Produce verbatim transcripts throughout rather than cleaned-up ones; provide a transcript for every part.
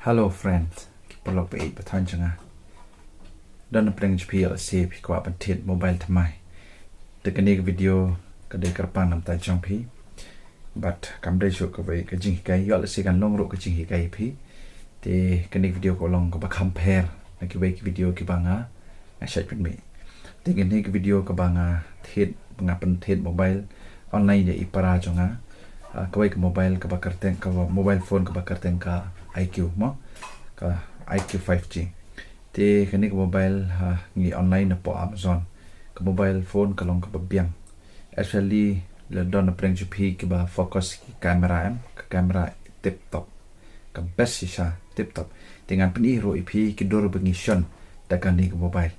Hello friend, ki paralok ba ïeit ba than jong nga. Don na pdeng jong phi, ïoh lehse phi kwah ban thied mobile thymmai. Te kane ka video ka dei kyrpang na bynta jong phi. But kam dei shuh kawei ka jinghikai, ïoh lehse kan long ruh ka jinghikai ïa phi. Te kane ka video ka long kaba kham pher na kiwei ki video kiba nga nga shait pynmih. Te kane ka video kaba nga thied, nga pynthied mobile online ïa i para jong nga. Ah, kawei ka mobile kaba kyrteng, kaba mobile phone kaba kyrteng ka I Q mo, ka I Q five G. Te kane ka mobile, ah, ngi online na poh Amazon. Ka mobile phone ka long kaba biang. Actually, lada don na pdeng jong phi kiba focus ki camera, em, ka camera tip top, ka best shisha, tip top. Te ngan pyni ruh ïa phi ki dur ba ngi shon da kane ka mobile.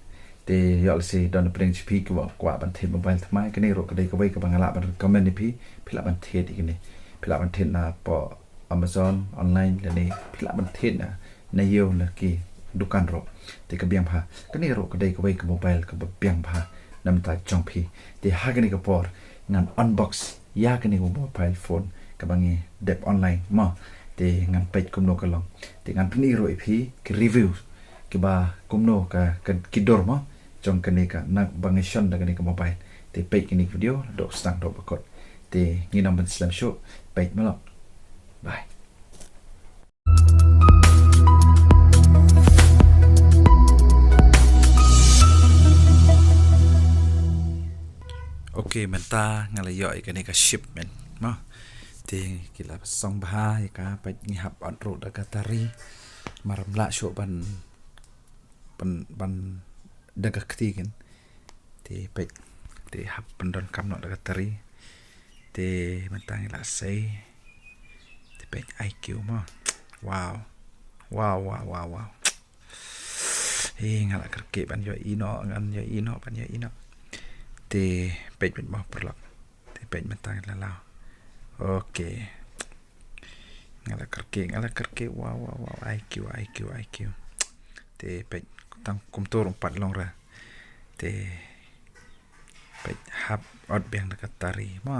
Te ïoh lehse don na pdeng jong phi kiba kwah ban thied mobile thymmai, kane ruh ka dei kawei kaba nga lah ban recommend ïa phi. Phi lah ban thied ïa kane, phi lah ban thied na poh Amazon online lane phi lah ban thied na, na ïew na ki dukan ruh. Te ka biang bha. Kane ruh ka dei kawei ka mobile kaba biang bha na bynta jong phi. Te ha kane ka por ngan unbox ïa kane ka mobile phone kaba ngi dep online mo. Te ngan peit kumno ka long. Te ngan pyni ruh ïa phi ki review kiba kumno ka, ka, ki dur mo jong kane ka, na ba ngi shon da kane ka mobile. Te peit kane ka video, dok sdang dok ba kut. Te ngin ym ban slem shuh, peit mo lok. Bye. Okay, mynta nga la ïoh ïa kane ka shipment mo. Te ki la song bha ïa ka, peit ngi hap ot ruh da ka tari. Mar ym lah shuh ban, ban, ban da ka kti kin. Te peit, te hap pyndonkam noh da ka tari. Te mynta ngi la sei. Te peit I Q mo. Wow. Wow, wow, wow, wow. Hi, nga la kyrkieh ban ïohi noh, ngan ïohi noh, ban ïohi noh. Te peit, peit mo paralok. Te peit mynta ngi la law. Okay. Nga la kyrkieh, nga la kyrkieh, wow, wow, wow, I Q, I Q, I Q. Te peit, tang kumto ruh pat long ra. Te peit hap ot biang da ka tari mo.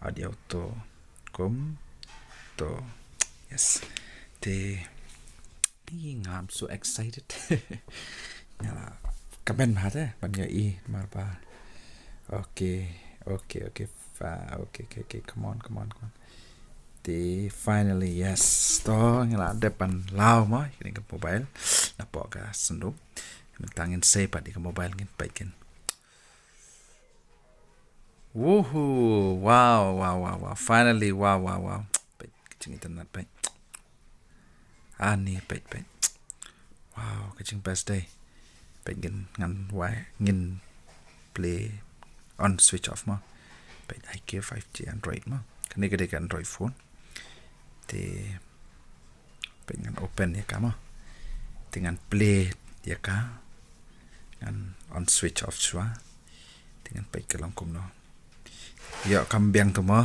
Ot ïa uto. Kumto. Yes. Te, ih, nga, I'm so excited. Nga la kmen bha te ban ïohi mar ba. Okay, okay, okay. Fa-, okay, okay, okay. Come on, come on, come on. Te finally, yes. To, nga la dep ban law mo ïa kane ka mobile na poh ka synduk. Mynta ngin sei pat ïa ka mobile, ngin peit kin. Woohoo! Wow, wow, wow, wow. Finally, wow, wow, wow. Peit ka jingitynnad, peit. Ani, peit, peit. Wow, ka jingbest dei. Peit, ngin, ngan wai, ngin play on switch off mo. Peit, I Q five G Android mo. Kane ka dei ka Android phone. Te peit, ngan open ïa ka mo. Te ngan play ïa ka. Ngan on switch off shuwa. Te ngan peit ka long kumno. Ïoh kam biang to mo.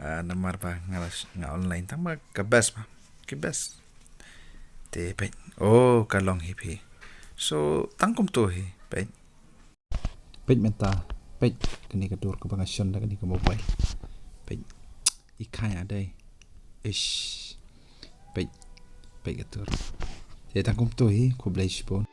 Ah, namar ba nga la, nga online tang ba ka best ba. Ka best. Te peit. Oh, ka long hi phi. So, tang kumto hi. Peit. Peit mynta, peit kane ka dur kaba nga shon da kane ka mobile. Peit, i khaïa dei. Ish. Peit, peit ka dur. Te tang kumto hi, khublei shibun.